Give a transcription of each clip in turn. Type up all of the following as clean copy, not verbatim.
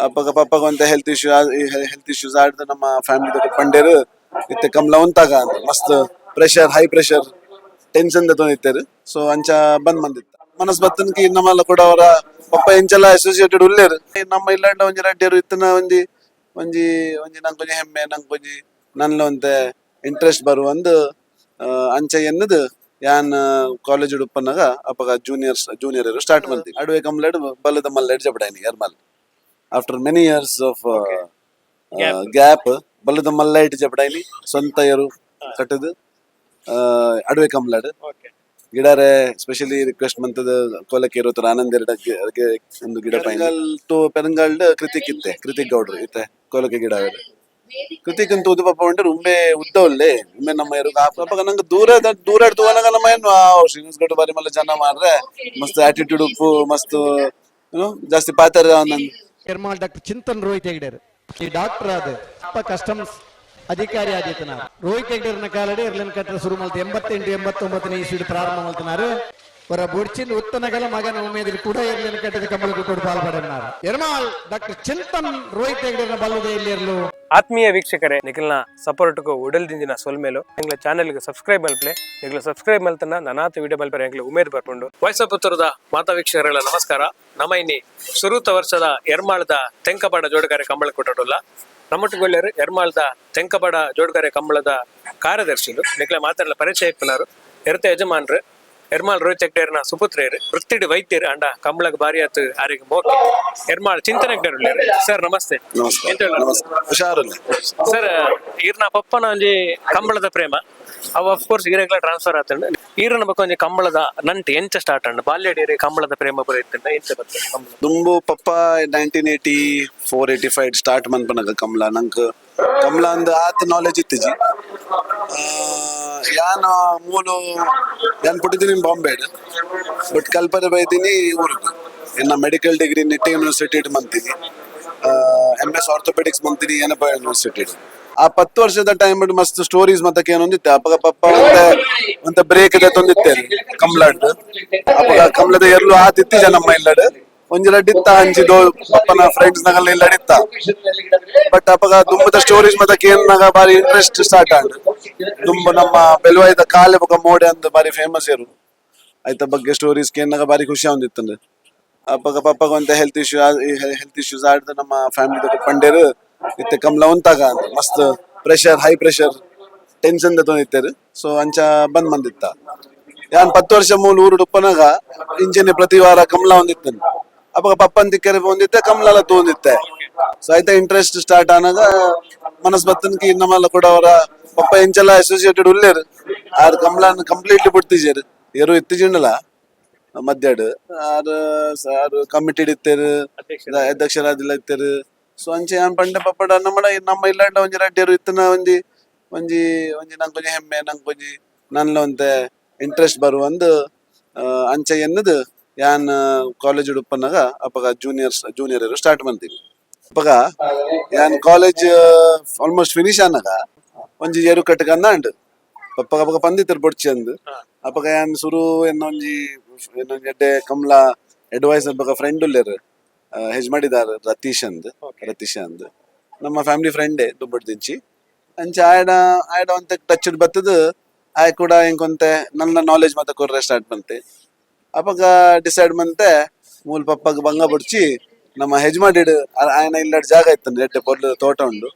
ಅಪಗ ಪಪ್ಪಗ ಒಂತೆ health issue, health issues ಆಡ್ದು ನಮ್ಮ ಫ್ಯಾಮಿಲಿ ಪಂಡೇರು ಇತ್ತೆ ಕಮ್ಲ ಉಂತಾಗ ಅಂದ್ ಮಸ್ತ್ pressure, high pressure, tension ದೆತೊಂದಿತ್ತೆರ್. So ಅಂಚ ಬಂದ್ ಮಂದಿತ್ತ ಮನಸ್ ಬತ್ತನ್ಕಿ. ನಮ್ಮಲ್ಲ ಕೂಡ ಅವರ ಪಪ್ಪ ಎಂಚಲ ಅಸೋಸಿಯೇಟೆಡ್ ಉಲ್ಲೇರ್. ನಮ್ಮ ಇಲ್ಲಾಂಡ ಒಂಜಿ ರಡ್ಡೆರು ಇತ್ತನ ಒಂಜಿ ಒಂಜಿ ಒಂಜಿ ನಂಕೊಂಜಿ ಹೆಮ್ಮೆ, ನಂಕೊಂಜಿ ನನ್ಲ ಒಂತೆ ಇಂಟ್ರೆಸ್ಟ್ ಬರುವಂದು ಅಂಚ ಎನ್ನದು ಯಾನ್ ಕಾಲೇಜ್ ಉಪ್ಪನಾಗ ಅಪಗ juniors junior start ಮಂತಿ ಅಡುವೆ ಕಂಪ್ಲೇಟ್ ಬಲ್ಲದ ಮಲ್ಲೆಡ್ ಜಬಡಾನಿ ಎರ್ಮಲ್. After many years of gap ಬಲ್ಲದ ಮಲ್ಲೈಟ್ ಜಬಡಾನಿ ಸ್ವಂತ ಎರು ಕಟ್ಟದು ಅಡುವೆ ಕಂಪ್ಲೇಟ್ ಗಿಡಾರೆ ಸ್ಪೆಷಲಿ ರಿಕ್ವೆಸ್ಟ್ ಮಂತದ ಕೋಲಕ್ಕೆ ಇರೋತರ ಆನಂದ್ ಎರಡ ಒಂದು ಗಿಡ ಪೆರಂಗಾಲ್ ತೋ ಪೆರಂಗಾಲ್ಡ್ ಕೃತಿಕ್ ಇತ್ತೆ, ಕೃತಿಕ್ ಗೌಡ್ರು ಇತ್ತೆ ಕೋಲಕ್ಕೆ ಗಿಡ ಅವೆರ್. ಕೃತಿಕ್ ಅಂತ ಉದ್ದು ಪಾಪ ಉಂಟು, ಉಂಬೆ ಉದ್ದ ಒಲ್ಲೆ ಉಂಬೆ ನಮ್ಮ ಎರು. ಪಾಪ ನಂಗೆ ದೂರ ದೂರ ತೂವನಗ ನಮ್ಮ ಏನು ಶ್ರೀನಿವಾಸ್ ಗೌಡ ಬಾರಿ ಮಲ್ಲ ಜನ ಮಾರ್ರೆ, ಮಸ್ತ್ ಆಟಿಟ್ಯೂಡ್ ಉಪ್ಪು, ಮಸ್ತ್ ಏನು ಜಾಸ್ತಿ ಪಾತರ ನಂದು. ಎರ್ಮಾಳ್ ಡಾಕ್ಟರ್ ಚಿಂತನ್ ರೋಹಿತ್ ಹೆಗ್ಡೆರ್ ಈ ಡಾಕ್ಟರ್ ಆದ ಅಪ್ಪ ಕಸ್ಟಮ್ಸ್ ಅಧಿಕಾರಿ ಆದಿತ್ತನಾರ್. ರೋಹಿತ್ ಹೆಗ್ಡೆರ್ನ ಕಾಲಡಿ ಎರ್ಲನ್ ಕಟ್ಟಡ ಶುರು ಮಲ್ತ 88 89ನೇ ಇಸ್ವಿಡ್ ಪ್ರಾರಂಭ ಮಲ್ತನಾರು. ಅವರ ಬೊಡ್ಚಿನ ಉತ್ತನಗಲ ಮಗನ ಉಮೇದಿಲ್ ಕೂಡ ಎರ್ಲನ್ ಕಟ್ಟದ ಕಂಬಳ ಗುಟ್ಟೋಡು ಪಾಲ್ಪಡನ್ನಾರು. ಎರ್ಮಾಳ್ ಡಾಕ್ಟರ್ ಚಿಂತನ್ ರೋಹಿತ್ ಹೆಗ್ಡೆರ್ನ ಬಲ್ಲದೆ ಇಲ್ಲಿರಲು. ಆತ್ಮೀಯ ವೀಕ್ಷಕರೇ, ನಿಖಲ್ನ ಸಪೋರ್ಟ್ಗೂ ಉಡಲ್ ದಿಂಜಿನ ಸೊಲ್ಮೇಲು. ಎಂಗ್ಲ ಚಾನೆಲ್ಗೆ ಸಬ್ಸ್ಕ್ರೈಬ್ ಮಲ್ಪಲೆ. ನಿಗ್ಲ ಸಬ್ಸ್ಕ್ರೈಬ್ ಮಲ್ತನ ನನಾತ ವಿಡಿಯೋ ಮಲ್ಪರೆ ಎಂಗ್ಲ ಉಮೇದ್ ಬರ್ಪುಂಡು. ವಾಯ್ಸ್ ಆಫ್ ಪುತ್ತೂರುದ ಮಾತಾ ವೀಕ್ಷಕರೆಲ್ಲ ನಮಸ್ಕಾರ. ನಮ್ಮ ಇನ್ನಿ ಸುರೂತ ವರ್ಷದ ಎರ್ಮಾಳದ ತೆಂಕಬಾಡ ಜೋಡುಗಾರೆ ಕಂಬಳ ಕೊಟ್ಟಡುಲ್ಲ. ನಮ್ಮೊಟ್ಟಿಗೊಳ್ಳೆರು ಎರ್ಮಾಳದ ತೆಂಕಬಾಡ ಜೋಡುಗಾರೆ ಕಂಬಳದ ಕಾರ್ಯದರ್ಶಿಲು. ನಿಕ್ಲ ಮಾತಾಡಲ ಪರಿಚಯ ಇಪ್ಪನಾರು ಎರ್ತ ಯಜಮಾನ್ರು, ಎರ್ಮಾಳ್ ರೋಹಿತ್ ಹೆಗ್ಡೇರ್ನ ಸುಪುತ್ರೇರು, ವೃತ್ತಿಡಿ ವೈದ್ಯರು, ಅಂಡ ಕಂಬಳಗ್ ಬಾರಿ ಆತು ಆರಿಗೆ ಮೋಕೆ ಎರ್ಮಾಳ್ ಚಿಂತನೆ ಹೆಗ್ಡೇರ್. ಸರ್, ನಮಸ್ತೆ. ನಮಸ್ಕಾರ. ಎಂತ ಹೇಳೋದು? ನಮಸ್ಕಾರ, ಹುಷಾರಲ್ಲ. ಸರ್, ಈರ್ನ ಪಪ್ಪನ ಒಂಜಿ ಕಂಬಳದ ಪ್ರೇಮ ಅವು ಆಫ್ ಕೋರ್ಸ್ ಈರೆಗ್ಲ ಟ್ರಾನ್ಸ್ಫರ್ ಆತಂಡ. ಈರನ ಬೊಕ್ಕ ಒಂಜಿ ಕಂಬಳದ ನಂಟು ಎಂಚ ಸ್ಟಾರ್ಟ್ ಅಂಡ್? ಬಾಲ್ಯಡ್ ಕಂಬಳದ ಪ್ರೇಮ ಪೂರ ಇತ್ತಂಡ, ಎಂಚ ಬರ್ತದೆ ಕಂಬಳ? ದುಂಬು ಪಪ್ಪ 1984 85 ಸ್ಟಾರ್ಟ್ ಮನ್ಪನಗ ಕಮಲ, ನಂಕ್ ಕಮಲ ಅಂದ್ ಆತ್ ನಾಲೆಜ್ ಇತ್ತಿಜಿ. ಯಾನ್ ಮೂಲು ಯಾನ್ ಪುಟ್ಟಿದ್ದೀನಿ ಬಾಂಬೆ, ಬಟ್ ಕಲ್ಪನೆ ಬೈತೀನಿ ಊರಿಗೆ. ಎನ್ನ medical degree Nitte university ಮಂತೀನಿ, M S orthopaedics ಮಂತೀನಿ ಏನಪ್ಪ ಯೂನಿವರ್ಸಿಟಿ. ಆ 10 ವರ್ಷದ ಟೈಮ್ ಮಸ್ತ್ ಸ್ಟೋರೀಸ್ ಮತ್ತೆ ಏನೊಂದಿತ್ತೆ. ಅಪ್ಪಗ ಪಪ್ಪ ಒಂತೆ ಒಂತೆ ಬ್ರೇಕ್ ಇದೆ ತೊಂದಿತ್ತೆ ಕಮ್ಲಾಡ್. ಅಪ್ಪಗ ಕಮ್ಲದ ಎರ್ಲು ಆತಿತ್ತಿ ನಮ್ಮ ಇಲ್ಲಡ್ ಒಂಜಿ ರಡ್ಡಿತ್ತ ಅಂಚಿದೋ ಪಪ್ಪನ ಫ್ರೆಂಡ್ಸ್ ನಗಲ್ಲ ಇಲ್ಲಡಿತ್ತ. ಬಟ್ ಅಪ್ಪಗ ದುಂಬದ ಸ್ಟೋರೀಸ್ ಮತ್ತೆ ಕೇನ್ನಾಗ ಬಾರಿ ಇಂಟ್ರೆಸ್ಟ್ ಸ್ಟಾರ್ಟ್ ಆಂಡ್. ದುಂಬು ನಮ್ಮ ಬೆಲ್ವಾಯ್ದ ಕಾಲೆ ಬೊಕ ಮೋಡೆ ಅಂದ್ ಬಾರಿ ಫೇಮಸ್ ಇರು. ಆಯ್ತ ಬಗ್ಗೆ ಸ್ಟೋರೀಸ್ ಕೇನ್ನಾಗ ಬಾರಿ ಖುಷಿ ಆವಂದಿತ್ತಂದ್ರೆ. ಅಪ್ಪಗ ಪಪ್ಪಗ ಒಂತೆ health issue, health issues ಆಡ್ದು ನಮ್ಮ ಫ್ಯಾಮಿಲಿ ಪಂಡೇರು ಇತ್ತೆ ಕಮ್ಲ ಉಂತಾಗ ಅಂದ್ ಮಸ್ತ್ pressure, high pressure, tension ದೆತೊಂದಿತ್ತೆರ್. So ಅಂಚ ಬಂದ್ ಮಂದಿತ್ತ. ಯಾನ್ 10 ವರ್ಷ ಮೂಲ ಊರು ಉಪ್ಪನಾಗ ಇಂಚನೆ ಪ್ರತಿ ವಾರ ಕಮ್ಲ ಒಂದಿತ್ತನ್. ಅಪ್ಪಗ ಪಪ್ಪನ್ ತಿಕ್ಕರೆ ಒಂದಿತ್ತೆ, ಕಮ್ಲಲ ತೂಂದಿತ್ತೆ. ಸೊ ಆಯ್ತಾ ಇಂಟ್ರೆಸ್ಟ್ ಸ್ಟಾರ್ಟ್ ಆನಾಗ ಮನಸ್ ಬತ್ತನ್ಕಿ ನಮ್ಮಲ್ಲ ಕೂಡ ಅವರ ಪಪ್ಪ ಎಂಚಲ ಅಸೋಸಿಯೇಟೆಡ್ ಉಲ್ಲೇರ್. ಆರ್ ಕಮ್ಲಾನ್ ಕಂಪ್ಲೀಟ್ಲಿ ಬಿಡ್ತಿಜೇರ್. ಎರು ಇತ್ತಿಜಿಂಡಲ ಮಧ್ಯಾಡ್ ಆರ್ ಆರ್ ಕಮಿಟಿಡ್ ಇತ್ತೆರ್, ಅಧ್ಯಕ್ಷರಾದಿಲ್ಲ ಇತ್ತೆರ್. ಸೊ ಅಂಚೆ ಯಾನ್ ಪಂಡೆ ಪಪ್ಪಡ ನಮ್ಮ ನಮ್ಮ ಇಲ್ಲಾಂಡ ಒಂಜಿ ರಡ್ಡೆರು ಇತ್ತನ ಒಂಜಿ ಒಂಜಿ ಒಂಜಿ ನಂಕೊಂಜಿ ಹೆಮ್ಮೆ, ನಂಕೊಂಜಿ ನನ್ಲ ಒಂತೆ ಇಂಟ್ರೆಸ್ಟ್ ಬರುವಂದು ಅಂಚ ಎನ್ನದು ಯಾನ್ ಕಾಲೇಜ್ ಉಪ್ಪನಾಗ ಅಪಗ juniors junior start ಮಂತೀನಿ. ಅಪಗ ಯಾನ್ college almost finish ಆನಾಗ ಒಂಜಿ ಎರು ಕಟ್ಟಕಂದ ಅಂಡ್ ಪಪ್ಪಗ ಅಪಗ ಪಂದಿತ್ತರ್ ಬೊಡ್ಚಿ ಅಂದ್. ಅಪಗ ಯಾನ್ ಸುರು ಎನ್ನೊಂಜಿ ಎನ್ನೊಂಜಿ ಎಡ್ಡೆ ಕಮ್ಲ ಅಡ್ವೈಸ್ ಅಪಗ ಫ್ರೆಂಡ್ ಉಲ್ಲೇರ್, ಹೆಜ್ಮಾಡಿದಾರ್ ರತೀಶ್ ಅಂದ್. ರತೀಶ್ ಅಂದ್ ನಮ್ಮ ಫ್ಯಾಮಿಲಿ ಫ್ರೆಂಡೇ ದುಬ್ಬಡ್ದಿಂಚಿ. ಅಂಚ ಆಯಡ ಆಯಡ ಒಂತೆ ಟಚ್ ಬತ್ತದ. ಆಯ್ ಕೂಡ ಎಂಕೊಂತೆ ನನ್ನ ನಾಲೆಜ್ ಮತ್ತೆ ಕೊರ್ರೆ ಸ್ಟಾರ್ಟ್ ಬಂತೆ. ಅಪಗ ಡಿಸೈಡ್ ಮಂತೆ ಮೂಲ್ ಪಪ್ಪಗ್ ಬಂಗ ಬುಡ್ಚಿ ನಮ್ಮ ಹೆಜ್ಮಾಡಿಡ್ ಆಯನ ಇಲ್ಲಡ್ ಜಾಗ ಇತ್ತನ್, ಎಡ್ಡೆ ಪೊರ್ಲು ತೋಟ ಉಂಡು.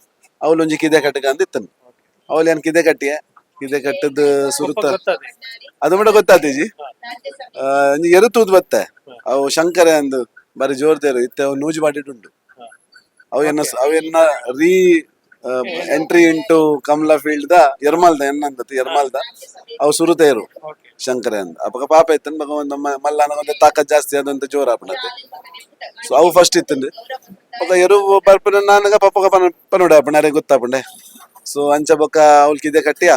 ಅವಲೊಂಜಿ ಕಿದೆ ಕಟ್ಟಕ ಅಂತ ಇತ್ತನ್. ಅವಳು ಏನ್ ಕಿದೆ ಕಟ್ಟಿಯೆ. ಕಿದೆ ಕಟ್ಟದ್ ಸುರುತ ಗೊತ್ತದೆ. ಅದು ಕೂಡ ಗೊತ್ತಾತೀಜಿ. ಒಂಜಿ ಎರು ತೂದ್ ಬತ್ತೆ. ಅವು ಶಂಕರೆ ಅಂದು ಬಾರಿ ಜೋರ್ ತೇರು ಇತ್ತೆ. ಅವು ನೂಜು ಉಂಟು. ಅವು ಎನ್ನ ಅವು ಎನ್ನ ರೀ entry into Kamala field the ಎರ್ಮಾಲ್ದ ಎನ್ನಂದತ್ತು ಎರ್ಮಾಲ್ದ ಅವು ಸುರುತೇರು ಶಂಕರೆ ಅಂದ. ಅಪಗ ಪಾಪ ಇತ್ತನ್ ಬಗ ಒಂದು ಮಲ್ಲನ ಒಂದು ತಾಕತ್ ಜಾಸ್ತಿ ಅದಂತ ಜೋರ್ ಆಪಣತೆ. ಸೊ ಅವು ಫಸ್ಟ್ ಇತ್ತಂದು. ಬೊಕ ಎರು ಬರ್ಪುನ ನಾನಗ ಪಪ್ಪಗ ಪನ ಪನೋಡೆ ಆಪಣ ಅರೆ ಗೊತ್ತಾಪಂಡೆ. ಸೊ ಅಂಚ ಬೊಕ ಅವ್ಲ್ ಕಿದೆ ಕಟ್ಟಿಯ.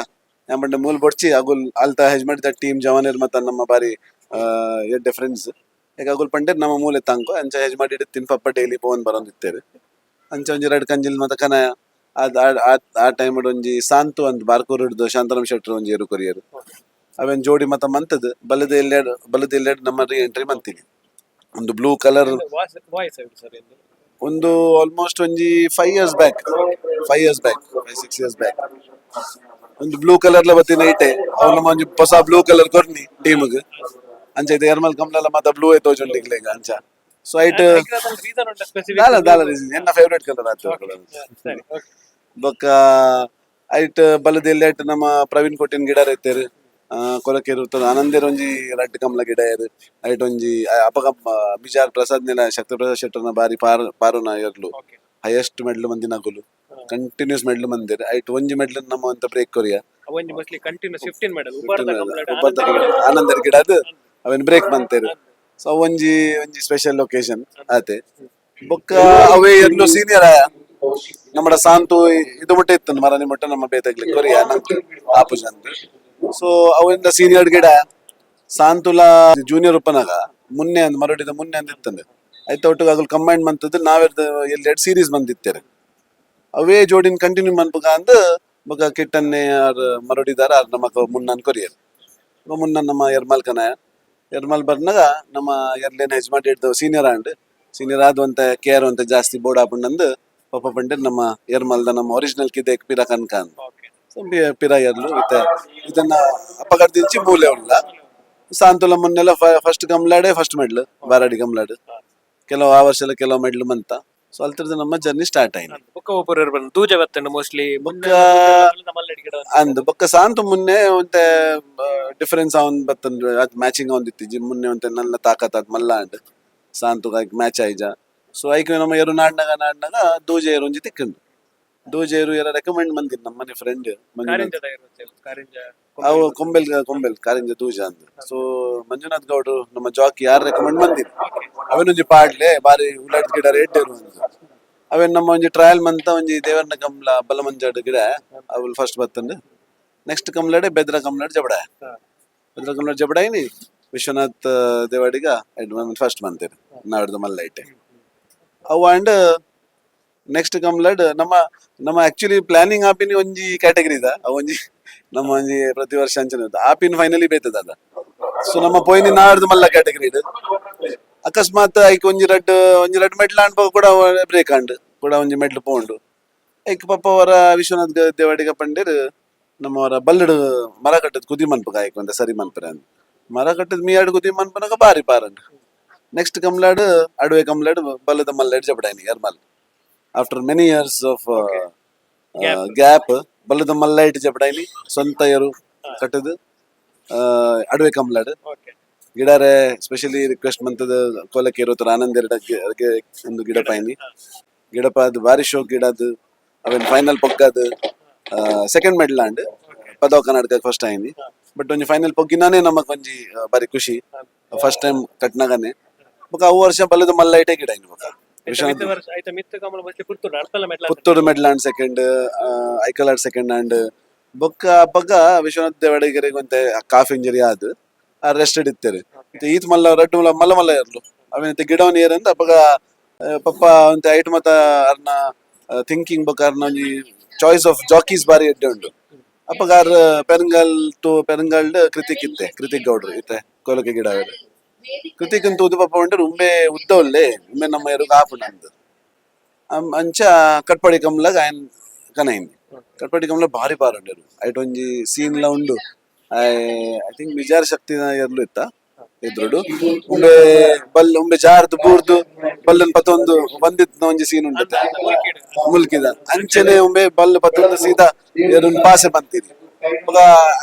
ಪಂಡ ಮೂಲ್ ಬೊಡ್ಚಿ ಅಗುಲ್ ಅಲ್ತ ಹೆಜ್ ಮಾಡಿದ ಟೀಮ್ ಜವಾನಿರ್ ಮತ್ತ ನಮ್ಮ ಬಾರಿ ಎಡ್ಡೆ ಫ್ರೆಂಡ್ಸ್ ಈಗ ಅಗುಲ್ ಪಂಡೆ ನಮ್ಮ ಮೂಲೆ ತಂಕು. ಅಂಚ ಹೆಜ್ ಮಾಡಿ ತಿನ್ ಪಪ್ಪ ಡೈಲಿ ಪೋನ್ ಬರೋಂದಿತ್ತೇರು. ಅಂಚ ಒಂಜಿ ರಡ್ ಕಂಜಿಲ್ ಮತ್ತ ಕನ ಅದ್ ಆ ಟೈಮ್ ಒಂಜಿ ಸಾಂತು ಅಂದ್ ಬಾರ್ಕೂರ್ ಹಿಡ್ದು ಶಾಂತರಾಮ್ ಶೆಟ್ರು ಒಂಜಿ ಎರು ಕೊರಿಯರು. ಅವೇನ್ ಜೋಡಿ ಮತ್ತ ಮಂತದ್ ಬಲದ ಎಲ್ಲೆಡ್ ಬಲದ ಎಲ್ಲೆಡ್ ನಮ್ಮ ರೀ ಎಂಟ್ರಿ ಮಂತೀನಿ ಒಂದು blue colour voice sir. ಒಂದು ಆಲ್ಮೋಸ್ಟ್ ಒಂಜಿ 5 years back, 5 years back, 5-6 years back ಒಂದು ಬ್ಲೂ ಕಲರ್ ಲ ಬತ್ತಿನ ಐಟೆ. ಅವು ನಮ್ಮ ಒಂಜಿ ಹೊಸ ಬ್ಲೂ ಕಲರ್ ಕೊರ್ನಿ ಟೀಮ್ಗ್. ಅಂಚ ಐತೆ ಎರ್ಮಲ್ ಕಮ್ಲಲ್ಲ ಮಾತ ಬ್ಲೂ ಐತೆ ತೋಜೊಂಡಿಗ್ಲೇಗ ಅಂಚ. ಸೊ ಐಟ್ ರೀಸನ್ ಉಂಟಾ ಸ್ಪೆಸಿಫಿಕ್? ದಾಲ ದಾಲ ರೀಸನ್, ಎನ್ನ ಫೇವರೇಟ್ ಕಲರ್ ಆತು. ಸರಿ ಓಕೆ. ಬೊಕ್ಕ ಐಟ್ ಬಲದೆಲ್ಲಿ ಐಟ್ ನಮ್ಮ ಪ್ರವೀಣ್ ಕೋಟಿನ್ ಗಿಡ ಇತ್ತೇರು, ಕೊಲಕೇರು ಇರ್ತದೆ. ಆನಂದೇರ್ ಒಂಜಿ ರಡ್ಡ್ ಕಮ್ಲ ಗಿಡ ಇರು. ಐಟ್ ಒಂಜಿ ಅಪಗ ಬಿಜಾರ್ ಪ್ರಸಾದ್ ನೆಲ ಶಕ್ತಿ ಪ್ರಸಾದ್ ಶೆಟ್ಟರ್ನ ಬಾರಿ ಪಾರ್ ಪಾರುನ ಎರ್ಲು. ಹೈಯೆಸ್ಟ್ ಮೆಡ್ಲ್ ಮಂದಿನಕುಲು, ಕಂಟಿನ್ಯೂಸ್ ಮೆಡ್ಲ್ ಮಂದಿರ್. ಐಟ್ ಒಂಜಿ ಮೆಡ್ಲ್ ನಮ್ಮ ಅಂತ ಬ್ರೇಕ್ ಕೊರಿಯ. ಒಂಜಿ mostly continuous 15 medal ಉಬರ್ದ ಕಮ್ಲಡ್. ಆನಂದರ್ ಗಿಡ ಅದು ಅವೇನ್ ಬ್ರೇಕ್ ಮಂತೇರು. ಸೊ ಒಂಜಿ ಒಂಜಿ ಸ್ಪೆಷಲ್ ಲೊಕೇಶನ್ ಆತೆ. ಬೊಕ್ಕ ಅವೇ ಎರ್ಲು ಸೀನಿಯರ್ ಆಯ ನಮ್ಮಡ ಸಾಂತು ಇದು ಮುಟ್ಟ ಇತ್ತು ಮರನಿ ಮುಟ್ಟ ನಮ್ಮ ಬೇತಗ್ಲಿ ಕೊರಿಯ ಆಪುಜ ಅಂತ. ಸೊ ಅವಿಂದ ಸೀನಿಯರ್ ಗಿಡ ಸಾಂತುಲ ಜೂನಿಯರ್ ಉಪ್ಪನಾಗ ಮುನ್ನೆ ಅಂದ್ ಮರಡಿದ ಮುನ್ನೆ ಅಂದ್ ಇತ್ತಂದೆ. ಆಯ್ತು, ಒಟ್ಟಿಗೆ ಅಗಲ್ ಕಂಬೈನ್ ಮಂತದ್ದು ನಾವೆರ್ದ ಎಲ್ಲಿ ಎರಡು ಸೀರೀಸ್ ಬಂದಿತ್ತೇರೆ. ಅವೇ ಜೋಡಿನ ಕಂಟಿನ್ಯೂ ಮನ್ಪುಗ ಅಂದ್ ಬೊಕ ಕಿಟ್ಟನ್ನೆ ಆರ್ ಮರಡಿದಾರ, ಆರ್ ನಮಕ ಮುನ್ನನ್ ಕೊರಿಯರ್. ಮುನ್ನ ನಮ್ಮ ಎರ್ಮಲ್ ಕನಾಯ ಎರ್ಮಲ್ ಬರ್ನಾಗ ನಮ್ಮ ಎರ್ಲೇನ ಯಜಮಾನ್ ಹಿಡ್ದು senior and senior ಆದ್ವಂತ care ಅಂತ ಜಾಸ್ತಿ ಬೋರ್ಡ್ ಆಪುಂಡಂದು ಪಪ್ಪ ಪಂಡೆ ನಮ್ಮ ಎರ್ಮಲ್ದ ನಮ್ಮ ಒರಿಜಿನಲ್ ಕಿದೆ ಪಿರ ಕನ್ಕ ಅಂದ್. ಸೊ ಪಿರ ಎರ್ಲು ಇತ್ತೆ ಇದನ್ನ ಅಪಗಡ್ದಿಂಚಿ ಮೂಲೆ ಉಲ್ಲ. ಸಾಂತುಲ ಮುನ್ನೆಲ್ಲ ಫಸ್ಟ್ ಕಮ್ಲಾಡೆ, ಫಸ್ಟ್ ಮೆಡ್ಲ್ ಬಾರಾಡಿ ಕಮ್ಲಾಡ್ ಕೆಲವು ಆ ವರ್ಷ ಎಲ್ಲ ಕೆಲವು ಮೆಡ್ಲ್ ಮಂತ. ಸೊ ಅಲ್ತರದ ನಮ್ಮ ಜರ್ನಿ ಸ್ಟಾರ್ಟ್ ಆಯ್ತು. ಬೊಕ್ಕ ಒಬ್ಬರು ಬಂದು ದೂಜ ಬತ್ತಂಡು ಮೋಸ್ಟ್ಲಿ. ಬೊಕ್ಕ ಅಂದ್ ಬೊಕ್ಕ ಸಾಂತು ಮುನ್ನೆ ಒಂತೆ ಡಿಫರೆನ್ಸ್ ಅವನ್ ಬತ್ತಂದ್ರೆ ಅದ್ ಮ್ಯಾಚಿಂಗ್ ಅವನ್ ಇತ್ತಿಜಿ. ಮುನ್ನೆ ಒಂತೆ ನನ್ನ ತಾಕತ್ ಅದ್ ಮಲ್ಲ ಅಂಡ್ ಸಾಂತು ಮ್ಯಾಚ್ ಆಯ್ಜ. ಸೊ ಐಕ್ ನಮ್ಮ ಎರು ನಾಡ್ನಾಗ ನಾಡ್ನಾಗ ದೂಜೆ ಏರು ಒಂಜಿ ತಿಕ್ಕಂಡು. ದೂಜೆ ಏರು ಎರ ರೆಕಮೆಂಡ್ ಮಂದಿರ್ ನಮ್ಮನೆ ಫ್ರೆಂಡ್ ಮಂಜುನಾಥ್. ಕಾರಿಂಜದ ಇರುತ್ತೆ ಕಾರಿಂಜ. ಅವು ಕೊಂಬೆಲ್ ಕೊಂಬೆಲ್ ಕಾರಿಂಜ ದೂಜ ಅಂದ್. ಸೊ ಮಂಜುನಾಥ್ ಗೌಡ್ರು ನಮ್ಮ ಜಾಕಿ ಯಾರು ರೆಕಮೆಂಡ್ ಮಂದಿರ್, ಅವೇನೊಂಜಿ ಪಾಡ್ಲೆ ಬಾರಿ ಉಲಾಡ್ ಗಿಡ ರೇಟ್ ಇರು ಅಂದ್. ಅವೇನ್ ನಮ್ಮ ಒಂಜಿ ಟ್ರಯಲ್ ಮಂತ ಒಂಜಿ ದೇವರ್ನ ಕಮ್ಲ ಬಲಮಂಜಾಡ್ ಗಿಡ ಅವಲ್ ಫಸ್ಟ್ ಬತ್ತಂಡು. ನೆಕ್ಸ್ಟ್ ಕಮ್ಲಾಡೆ ಬೆದ್ರ ಕಮ್ಲಾಡ್ ಜಬಡ, ಬೆದ್ರ ಕಮ್ಲಾಡ್ ಜಬಡಾಯಿನಿ ವಿಶ್ವನಾಥ್ ದೇವಾಡಿಗ ಫಸ್ಟ್ ಮಂತೇರು ನಾಡ್ದ ಮಲ್ಲೈಟೆ ಅವು. ಅಂಡ್ ನೆಕ್ಸ್ಟ್ ಕಮ್ಲಾಡ್ ನಮ್ಮ ನಮ್ಮ ಆಕ್ಚುಲಿ ಪ್ಲಾನಿಂಗ್ ಆಪಿನಿ ಒಂಜಿ ಕ್ಯಾಟಗರಿ ಇದ. ಅವು ಒಂಜಿ ನಮ್ಮ ಒಂಜಿ ಪ್ರತಿ ವರ್ಷ ಅಂಚನೆ ಆಪಿನ ಫೈನಲಿ ಬೇತದ ಅದ. ಸೊ ನಮ್ಮ ಪೋಯಿನಿ ನಾಡ್ದು ಮಲ್ಲ ಕ್ಯಾಟಗರಿ ಇದು. ಅಕಸ್ಮಾತ್ ಐಕ್ ಒಂಜಿ ರಡ್ಡ್ ಒಂಜಿ ರಡ್ಡ್ ಮೆಡ್ಲ್ ಆಂಡ್ ಕೂಡ ಬ್ರೇಕ್ ಆಂಡ್ ಕೂಡ ಒಂಜಿ ಮೆಡ್ಲ್ ಪೋಂಡು. ಐಕ್ ಪಪ್ಪ ಅವರ ವಿಶ್ವನಾಥ್ ದೇವಾಡಿಗ ಪಂಡೇರ್ ನಮ್ಮವರ ಬಲ್ಲಡು ಮರ ಕಟ್ಟದ್ ಕುದಿ ಮನ್ಪುಗ ಐಕ್ ಒಂದ ಸರಿ ಮನ್ಪುರ ಅಂದ್. ಮರ ಕಟ್ಟದ್ ಮೀಯಾಡ್ ಕುದಿ ಮನ್ಪನಗ ಬಾರಿ ಪಾರಂಡ್. ನೆಕ್ಸ್ಟ್ ಕಮ್ಲಾಡ್ ಅಡುವೆ ಕಮ್ಲಾಡ್ ಬಲ್ಲದ ಮಲ್ಲಾಡ್ ಜಬಡಾನಿ ಎರ್ಮಲ್ after many years of gap. ಬಲ್ಲದ ಮಲ್ಲೈಟ್ ಜಬಡಾನಿ ಸ್ವಂತ ಎರು ಕಟ್ಟದು ಅಡುವೆ ಕಮ್ಲಾಡ್. ಗಿಡಾರೆ ಸ್ಪೆಷಲಿ ರಿಕ್ವೆಸ್ಟ್ ಮಂತದ ಕೋಲಕ್ಕೆ ಇರೋತರ ಆನಂದ್ ಎರಡ ಒಂದು ಗಿಡ ಪಾಯಿನಿ ಗಿಡಪ ಅದು ಬಾರಿ ಶೋಕ್ ಗಿಡ ಅದು. ಅವೇನ್ ಫೈನಲ್ ಪೊಕ್ಕದು second medal and ಪದವ ಕರ್ನಾಟಕ ಫಸ್ಟ್ ಆಯ್ನಿ. ಬಟ್ ಒಂಜಿ ಫೈನಲ್ ಪೊಗ್ಗಿನಾನೇ ನಮಕ್ ಒಂಜಿ ಬಾರಿ ಖುಷಿ, ಫಸ್ಟ್ ಟೈಮ್ ಕಟ್ನಾಗನೆ. ಬೊಕ ಅವು ವರ್ಷ ಬಲ್ಲದ ಮಲ್ಲೈಟೇ ಗಿಡ ಇನ್ನು ಬೊಕ ವಿಶ್ವನಾಥ್. ವರ್ಷ ಆಯ್ತಾ ಮಿತ್ತು ಕಮಲ ಮೋಸ್ಟ್ಲಿ ಪುತ್ತೂರು ಅಳ್ತಲ್ಲ medal. Puttur medal and second, ಐಕಲಾಡ್ second and. ಬೊಕ್ಕ ಅಪ್ಪಗ ವಿಶ್ವನಾಥ್ ದೇವಾಡಿಗರಿಗೆ ಒಂತೆ ಕಾಫ್ ಇಂಜರಿ ಆದ್ ರೆಸ್ಟೆಡ್ ಇತ್ತೇರು. ಈತ್ ಮಲ್ಲ ರಡ್ಡು ಮಲ್ಲ ಮಲ್ಲ ಮಲ್ಲ ಇರ್ಲು ಅವೇನಂತೆ ಗಿಡವನ್ ಏರಂದ ಅಪ್ಪಗ ಪಪ್ಪ ಒಂತೆ ಐಟ್ ಮತ ಅರ್ನ ಥಿಂಕಿಂಗ್ ಬೊಕ್ಕ ಅರ್ನ ಒಂಜಿ choice of jockeys ಬಾರಿ ಎಡ್ಡೆ ಉಂಡು. ಅಪ್ಪಗ ಅರ್ ಪೆರಂಗಲ್ ಟು ಪೆರಂಗಲ್ಡ್ ಕೃತಿಕ್ ಇತ್ತೆ, ಕೃತಿಕ್ ಗೌಡ್ರು ಇತ್ತೆ ಕೋಲಕ್ಕೆ ಗಿಡ ಅವರು. ಕೃತಿಕ್ ಅಂತ ಉದ್ದು ಪಪ್ಪ ಉಂಟು ಉಂಬೆ ಉದ್ದ ಉಲ್ಲೆ ಉಂಬೆ ನಮ್ಮ ಎರುಗ ಆಪುಂಡು ಅಂದ್. ಅಂಚ ಕಟ್ಪಾಡಿ ಕಮ್ಲಾಗ ಆಯನ್ ಕನೈನ್. ಕಟ್ಪಾಡಿ ಕಮ್ಲ ಭಾರಿ ಪಾರ್ ಉಂಡು. ಐಟ್ ಒಂಜಿ ಸೀನ್ ಲ ಉಂಡು. I think Mijar ಶಕ್ತಿನ ಎರ್ಲು ಇತ್ತ ಎದುರುಡು ಉಂಬೆ ಬಲ್ ಉಂಬೆ ಜಾರ್ದು ಬೂರ್ದು ಬಲ್ಲನ್ ಪತ್ತೊಂದು ಬಂದಿತ್ತು ಒಂಜಿ ಸೀನ್ ಉಂಟು ಮುಲ್ಕಿದ. ಅಂಚನೆ ಉಂಬೆ ಬಲ್ ಪತ್ತೊಂದು ಸೀದಾ ಎರನ್ ಪಾಸೆ ಬಂತೀರಿ. ಅಪಗ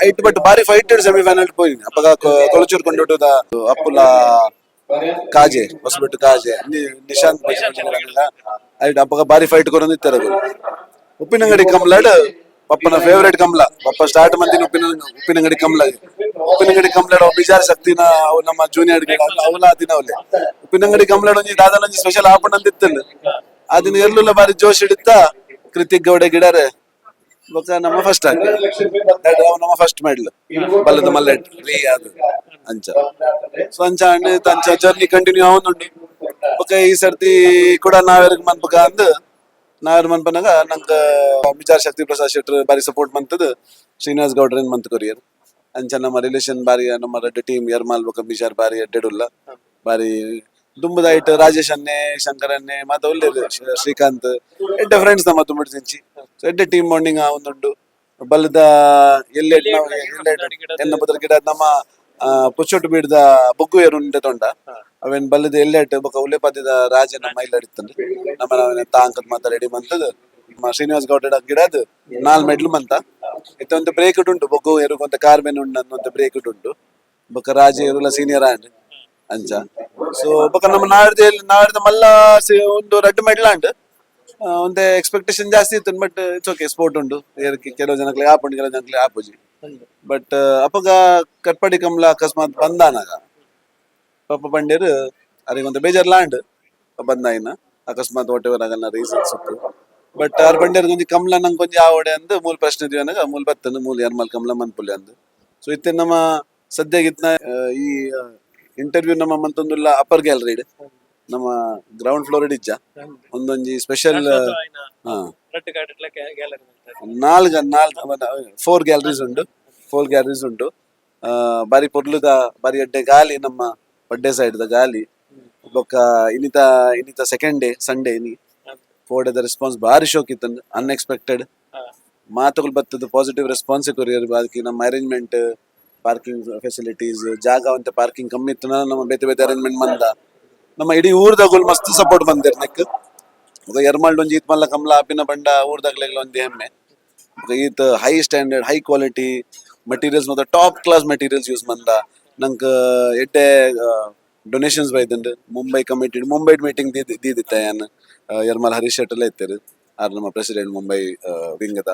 ಐಟ್ ಬಟ್ ಬಾರಿ fight semi final ಪೋಯಿನಿ. ಅಪಗ ಕೊಳಚೂರು ಕೊಂಡೋಟದ ಅಪ್ಪುಲ ಕಾಜೆ ಹೊಸಬೆಟ್ಟು ಕಾಜೆ ನಿಶಾಂತ್ ಐಟ್ ಅಪಗ ಬಾರಿ ಫೈಟ್ ಕೊರೊಂದು ಇತ್ತಾರೆ. ಉಪ್ಪಿನಂಗಡಿ ಕಮ್ಲಾಡ್ ಪಪ್ಪನ ಫೇವರೇಟ್ ಕಮ್ಲ. ಪಪ್ಪ ಸ್ಟಾರ್ಟ್ ಮಂದಿನ ಉಪ್ಪಿನಂಗಡಿ ಕಮ್ಲ. ಉಪ್ಪಿನಂಗಡಿ ಕಮ್ಲಾಡ್ ಅವು ಬಿಜಾರ್ ಶಕ್ತಿನ ಅವು ನಮ್ಮ ಜೂನಿಯರ್ ಗಿಡ ಅವಲ ದಿನ ಅವಲೆ ಉಪ್ಪಿನಂಗಡಿ ಕಮ್ಲಾಡ್ ಒಂಜಿ ದಾದನ ಒಂಜಿ ಸ್ಪೆಷಲ್ ಆಪಣ್ಣ ಅಂದಿತ್ತಲ್ಲ. ಆ ದಿನ ಎಲ್ಲುಲ್ಲ ಬಾರಿ ಜೋಶ್ ಹಿಡಿತ ಕೃತಿಕ್ ಗೌಡ ಗಿಡಾರೆ. ಬೊಕ್ಕ ನಮ್ಮ ಫಸ್ಟ್ ಆಗಿ ನಮ್ಮ ಫಸ್ಟ್ ಮೆಡ್ಲ್ ಬಲ್ಲದ ಮಲ್ಲೆಟ್ ರೀ ಅದು ಅಂಚ. ಸೊ ಅಂಚ ಅಂಡ್ ಅಂಚ ಜರ್ನಿ ಕಂಟಿನ್ಯೂ ಆವೊಂದುಂಡು. ಬೊಕ್ಕ ಈ ಸರ್ತಿ ಕೂಡ ನಾವೆರ್ಗ್ ಮನ್ಪುಕ ಅಂದ್ ನಾವೆರ್ ಮನ್ಪನಾಗ ನಂಗೆ ಮಿಜಾರ್ ಶಕ್ತಿ ಪ್ರಸಾದ್ ಶೆಟ್ಟರ್ ಬಾರಿ ಸಪೋರ್ಟ್ ಮಂತದ ಶ್ರೀನಿವಾಸ್ ಗೌಡ್ರನ್ ಮಂತ್ ಕೊರಿಯರ್. ಅಂಚ ನಮ್ಮ ರಿಲೇಷನ್ ಬಾರಿ ನಮ್ಮ ರೆಡ್ ಟೀಮ್ ಎರ್ಮಾಲ್ ಬೊಕ್ಕ ಮಿಜಾರ್ ಬಾರಿ ಎಡ್ಡೆಡುಲ್ಲ ಬಾರಿ. ದುಂಬುದಾಯಿಟ್ ರಾಜೇಶ್ ಅನ್ನೆ, ಶಂಕರ್ ಅನ್ನೆ, ಮಾತ ಉಲ್ಲೆರ್, ಶ್ರೀಕಾಂತ್, ಎಡ್ಡೆ ಫ್ರೆಂಡ್ಸ್ ನಮ್ಮ ದುಂಬುಡ್ದಿಂಚಿ. ಸೊ ಎಡ್ಡೆ ಟೀಮ್ ಬಾಂಡಿಂಗ್ ಆವೊಂದುಂಡು. ಬಲ್ಲದ ಎಲ್ಲೆಡ್ ಎನ್ನ ಪುದರ್ ಗಿಡ ನಮ್ಮ ಪುಚ್ಚೊಟ್ಟು ಬೀಡ್ದ ಬೊಗ್ಗು ಏರುಂಡೆ ತೊಂಡ ಅವೇನ್ ಬಲ್ಲದ ಎಲ್ಲೆಟ್ ಬೊಕ ಉಲ್ಲೆಪದಿದ ರಾಜ ನಮ್ಮ ಇಲ್ಲಡಿತ್ತಂದು ನಮ್ಮ ನಾವೇನ ತಾಂಕದ್ ಮಾತ ರೆಡಿ ಮಂತದ್ ನಮ್ಮ ಶ್ರೀನಿವಾಸ್ ಗೌಡ ಗಿಡದ್ ನಾಲ್ ಮೆಡ್ಲು ಮಂತ ಇತ್ತೆ ಒಂದು ಬ್ರೇಕ್ ಉಂಟು. ಬೊಗ್ಗು ಏರುಗೊಂತ ಕಾರ್ ಬೇನ್ ಉಂಡು ಅಂತ ಬ್ರೇಕ್ ಉಂಟು. ಬೊಕ ರಾಜ ಏರುಲ ಸೀನಿಯರ್ ಆಂಡ್ ಅಂಚ. ಸೊ ಬೊಕ ನಮ್ಮ ನಾಡ್ದ ನಾಡ್ದ ಮಲ್ಲ ಒಂದು ರಡ್ಡ್ ಮೆಡ್ಲಾಂಡ್ ಒಂತೆ ಎಕ್ಸ್ಪೆಕ್ಟೇಷನ್ ಜಾಸ್ತಿ ಇತ್ತು, but it's okay. Sport ಉಂಡು. ಕೆಲವು ಜನಕ್ಕೆ ಆಪುಂಡು, ಕೆಲವು ಜನಕ್ಕೆ ಆಪುಜಿ. ಬಟ್ ಅಪಗ ಕಟ್ಪಡಿ ಕಮಲ ಅಕಸ್ಮಾತ್ ಬಂದಾನಾಗ ಪಾಪ ಬಂಡೇರು ಅರೆಗೊಂತ ಬೇಜಾರ್ ಲಾಂಡ್ ಬಂದಾಯಿನ ಅಕಸ್ಮಾತ್ what ever ಆಗಲ್ಲ ರೀಸನ್ಸ್ ಇತ್ತು. ಬಟ್ ಆರ್ ಬಂಡೇರ್ ಒಂಜಿ ಕಮಲ ನಂಗೆ ಒಂಜಿ ಆವಡೆ ಅಂದ್ ಮೂಲ ಪ್ರಶ್ನೆ ದಿವನಾಗ ಮೂಲ ಬತ್ತಂದು ಮೂಲ ಯರ್ಮಲ್ ಕಮಲ ಮನ್ಪುಲಿ ಅಂದ್. ಸೊ ಇತ್ತೆ ನಮ್ಮ ಸದ್ಯಗಿತ್ನ ಈ ಇಂಟರ್ವ್ಯೂ ನಮ್ಮ ಮಂತೊಂದುಲ್ಲ ಅಪ್ಪರ್ ಗ್ಯಾಲರಿ, ನಮ್ಮ ಗ್ರೌಂಡ್ ಫ್ಲೋರ್ ಇಜ್ಜ ಒಂದೊಂಜಿ ಸ್ಪೆಷಲ್. ಹಾ, ನಾಲ್ಕು ನಾಲ್ಕು ಫೋರ್ ಗ್ಯಾಲರೀಸ್ ಉಂಟು, ಫೋರ್ ಗ್ಯಾಲರೀಸ್ ಉಂಟು. ಬಾರಿ ಪೊರ್ಲುದ, ಬಾರಿ ಎಡ್ಡೆ ಗಾಲಿ, ನಮ್ಮ ಪಡ್ಡೆ ಸೈಡ್ ದ ಗಾಲಿ. ಬೊಕ್ಕ ಇನ್ನಿತ ಇನ್ನಿತ second day, Sunday ಇನಿ ಕೋಡೆದ ರೆಸ್ಪಾನ್ಸ್ ಬಾರಿ ಶೋಕ್ ಇತ್ತು, ಅನ್ಎಕ್ಸ್ಪೆಕ್ಟೆಡ್. ಮಾತುಗಳು ಬತ್ತದ, positive response courier. ಬಾಕಿ ನಮ್ಮ arrangement, parking facilities, ಜಾಗ ಅಂತ ಪಾರ್ಕಿಂಗ್ ಕಮ್ಮಿ ಇತ್ತು. ನಮ್ಮ ಬೇತೆ ಬೇತೆ ಅರೇಂಜ್ಮೆಂಟ್ ಮಂದ ನಮ್ಮ ಇಡೀ ಊರ್ದಗುಲ್ ಮಸ್ತ್ ಸಪೋರ್ಟ್ ಬಂದಿರ್ ನೆಕ್. ಬೊಕ ಎರ್ಮಾಲ್ಡ್ ಒಂಜಿ ಈತ್ ಮಲ್ಲ ಕಮಲ ಆಪಿನ ಬಂಡ ಊರ್ದಗ್ಲೆಗ್ಲ ಒಂಜಿ ಹೆಮ್ಮೆ. ಬೊಕ ಈತ್ high standard, high quality materials ಮತ್ತೆ top class materials use ಮಂದ. ನಂಕ್ ಎಡ್ಡೆ ಡೊನೇಷನ್ಸ್ ಬೈದಂಡ್ ಮುಂಬೈ ಕಮಿಟಿ. ಮುಂಬೈ ಮೀಟಿಂಗ್ ದೀದಿತ್ತ ಯಾನ್. ಎರ್ಮಾಲ್ ಹರೀಶ್ ಶೆಟ್ಟೆಲ್ಲ ಇತ್ತೆರ್, ಆರ್ ನಮ್ಮ ಪ್ರೆಸಿಡೆಂಟ್ ಮುಂಬೈ ವಿಂಗದ.